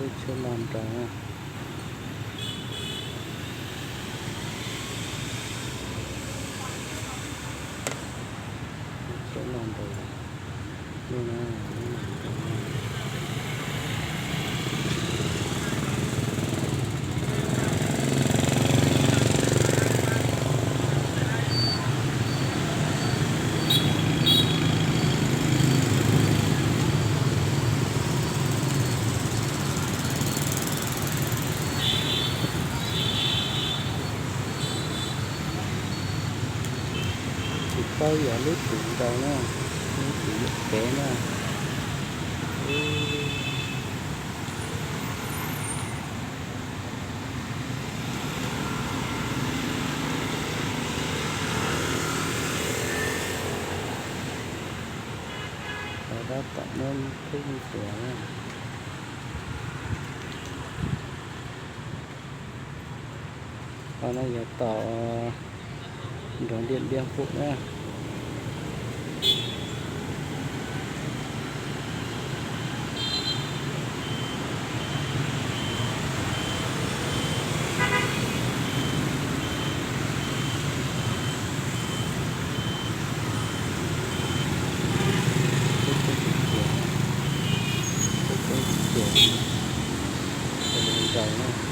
Tsheb loj nraug na. Tsheb loj nraug. Lub no, lub no nraug. Tsis paub yog lub twg nraug na, lub twg yuav kev na. Rov qab tom muab khub tuas na. Qhov no yog tom nroog Điện Biên Phủ na. Khub txeeb tub tuas, khub txeeb tub tuas, nraug na.